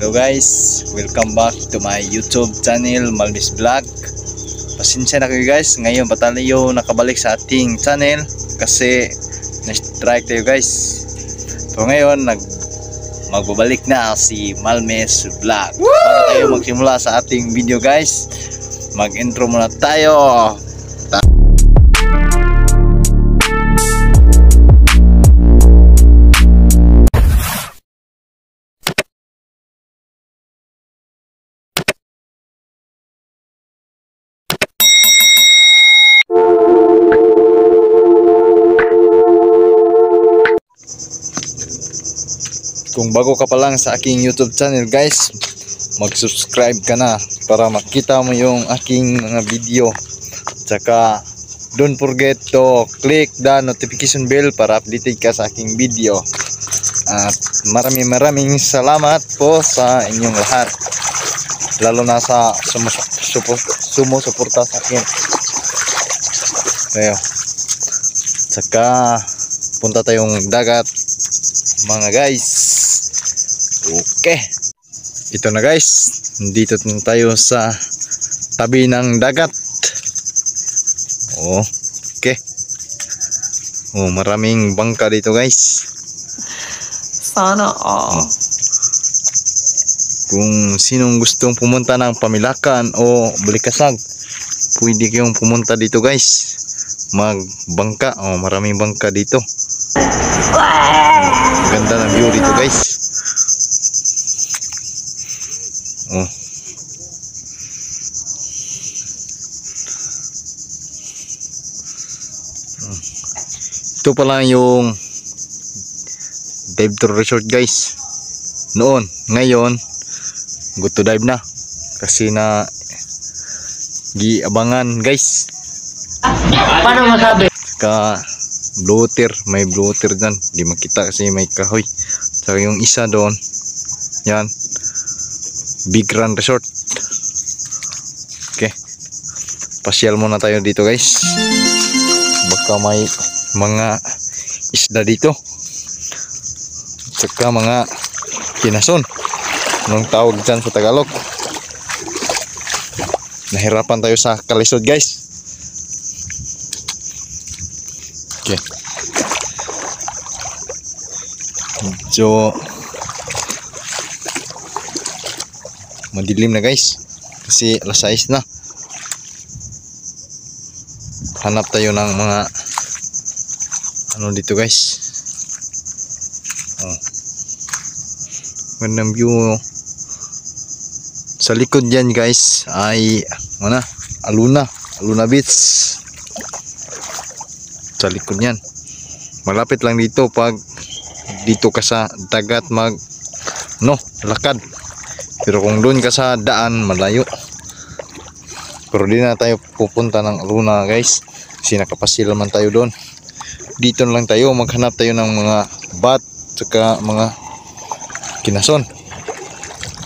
Hello guys, welcome back to my YouTube channel, Malmis Vlog. Pasensya na kayo guys, ngayon pa tayo nakabalik sa ating channel kasi na-strike tayo guys. So ngayon, magbabalik na si Malmis Vlog. Bago tayo magsimula sa ating video guys, mag-intro muna tayo. Kung bago ka pa lang sa aking YouTube channel guys, mag-subscribe ka na para makita mo yung aking mga video. Tsaka don't forget to click the notification bell para updated ka sa aking video. At maraming maraming salamat po sa inyong lahat. Lalo na sa sumusuporta sa akin. Ayo. Tsaka punta tayong dagat mga guys. Okay, ito na guys, dito na tayo sa tabi ng dagat. Okay. Oh, maraming bangka dito guys. Sana all. Oh. Kung sinong gustong pumunta ng Pamilacan o Balicasag, pwede kayong pumunta dito guys, magbangka. Oh, maraming bangka dito. Ganda ng view dito guys. Oh. Ito pala yung dive tour resort guys. Noon, ngayon good to dive na kasi na giabangan guys. Paano masabi? Ka bloater, may bloater dyan, di makita kasi may kahoy. Saka yung isa doon, yan, Big Run Resort. Okay, pasyal muna tayo dito guys, baka may mga isda dito, saka mga kinason, anong tawag dyan sa Tagalog. Nahirapan tayo sa kalisod guys. Okay. Medyo madilim na guys kasi alas 6 na. Hanap tayo ng mga ano dito guys. Oh. Magandang view. Sa likod dyan guys ay ano, Aluna, Aluna Beach. Sa likod niyan. Malapit lang dito pag dito ka sa dagat mag no, lakad. Pero kung doon ka sa daan, malayo. Pero di na tayo pupunta ng Aluna guys kasi nakapasil man tayo doon. Dito na lang tayo, maghanap tayo ng mga bat saka mga kinason.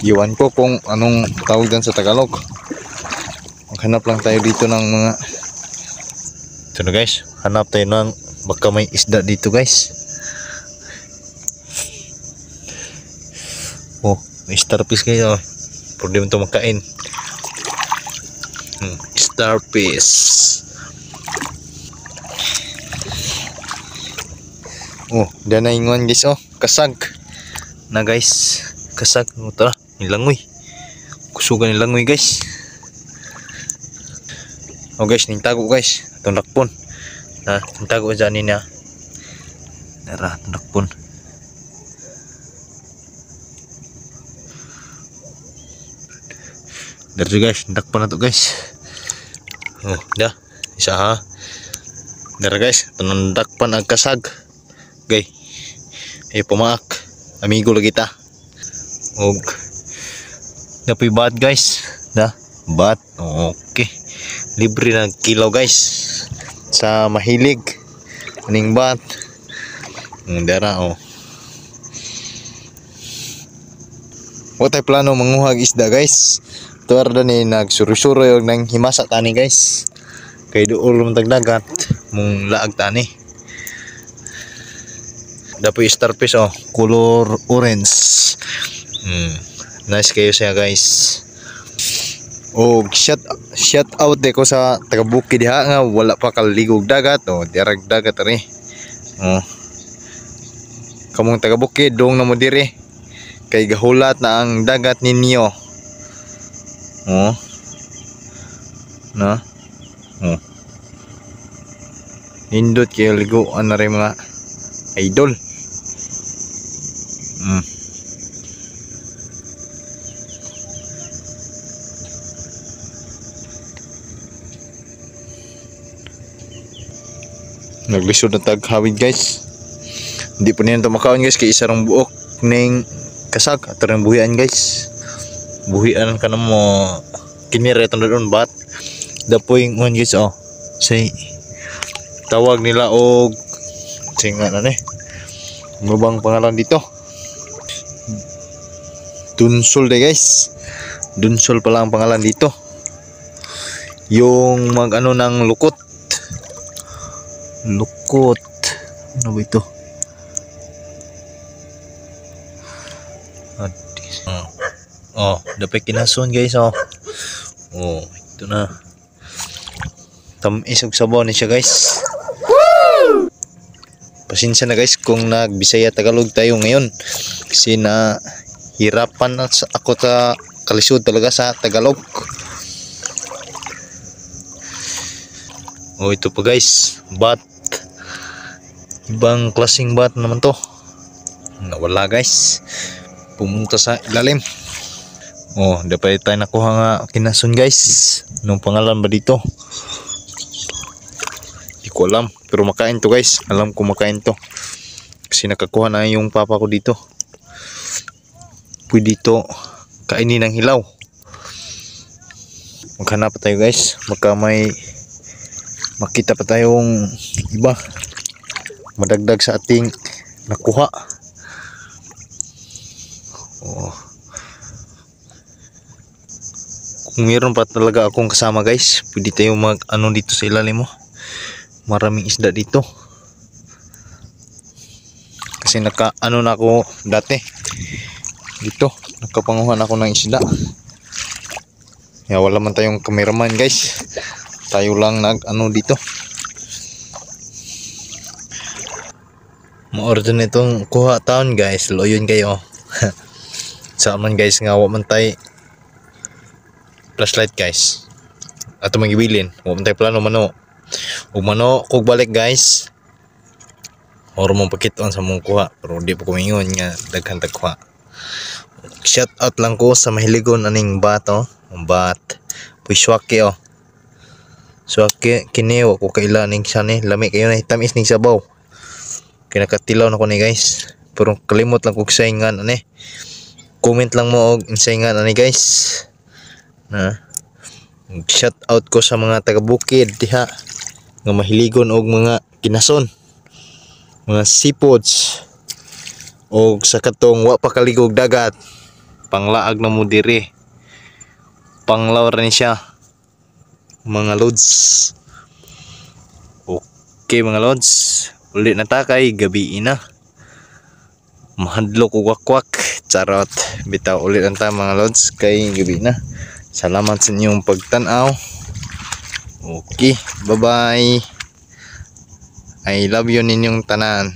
Iwan ko kung anong tawag dyan sa Tagalog. Maghanap lang tayo dito ng mga ito na guys, hanap tayo ng baka may isda dito guys. Oh, may starfish kayo. Pero di mo ito makain. Starfish. Oh, dyan na ingon guys. Oh, kasag. Na guys, kasag. Oh, tara, nilangoy. Kusugan nilangoy guys. Oh guys, nintago guys. Itong dakpon. Na, nintago dyan niya. Tara, itong dakpon. Dito guys, dakpan na to guys. Oh, dah. Isa ha. Dara guys, dakpan ang kasag. Gay. Eh pumaak. Amigo lagi ta. Og napoy bat guys. Da, bat. Okay. Libre na kilo guys. Sa mahilig aning bat. Dara oh. Wa tay plano manguhag isda guys. Tuwar na ni nagsuruy-suruy og nang himasa tani guys. Kay duol man tag dagat mong laag tani. Dapoy starfish oh, color orange. Nice kayo siya, guys. Oh, shout out de ko sa taga bukid diha nga wala pa kaligog dagat. Oh, dirag dagat ari. Oh. Kamong taga bukid dong na mo diri. Kay gahulat na ang dagat ninyo. Oh. Na. Oh. Nindot kayo liguan na rin mga idol. Naglisod na taghawid, guys. Hindi po niyan makaon, guys, kay isa rang buok ning kasag ato ring buhian, guys. Buhian ka na mo kinire itong doon bat. Dapoy ngon, guys, oh. Say tawag nila og say nga na ni. Ano bang pangalan dito? Dunsol de, guys. Dunsol pala ang pangalan dito. Yung mag ano ng lukot. Lukot. Ano ba ito? Oh, dapat kinason, guys, oh. Oh, ito na. Tamis og sabaw ni siya, guys. Pasensya na, guys, kung nagbisaya Tagalog tayo ngayon. Kasi na hirapan na ako ta kalisod talaga sa Tagalog. Oh, ito pa, guys. Bat. Ibang klaseng bat naman to. Nawala, guys. Pumunta sa ilalim. Oh, dapat tayo nakuha nga kinason, guys. Anong pangalan ba dito? Hindi ko alam. Pero makain to, guys. Alam ko makain to. Kasi nakakuha na yung papa ko dito. Pwede to kainin ng hilaw. Maghanap pa tayo, guys. Baka may makita pa tayong iba. Madagdag sa ating nakuha. Oh. Kung meron pa talaga akong kasama, guys, pwede tayo mag ano dito sa ilalim mo. Maraming isda dito. Kasi naka ano na ako dati. Dito, nakapanguha na ako ng isda. Ya, wala man tayong cameraman, guys. Tayo lang nag ano dito. Ma-order nitong kuha taon, guys. Loyon kayo. Sa man, guys, nga wa man tay flashlight, guys. Ato magibilin, wa man tay plano mano. Ug mano kog balik, guys. Oro mong pakiton sa mong kuha, pero di pa ko mingon nga daghan tag kuha. Shout out lang ko sa mahiligon aning bat, oh. Ang bat. Puy swaki, oh. Swaki kini wa ko kaila ning siya ni. Lami kayo na tamis ning sabaw. Kinakatilaw na ko ni, guys. Pero kalimot lang kog saingan ani. Comment lang mo og insayngan ani, guys. Na. Shout out ko sa mga taga bukid diha nga mahiligon og mga kinason, mga seafoods, og sa katong wa pa kaligog dagat, panglaag na mo diri. Panglaw ra ni siya, mga lods. Okay mga lods, uli na ta kay gabi na. Mahadlok og wakwak. Charot. Bitaw, uli na ta mga lods kay gabi na. Salamat sa inyong pagtan-aw. Okay, bye-bye. I love you ninyong tanan.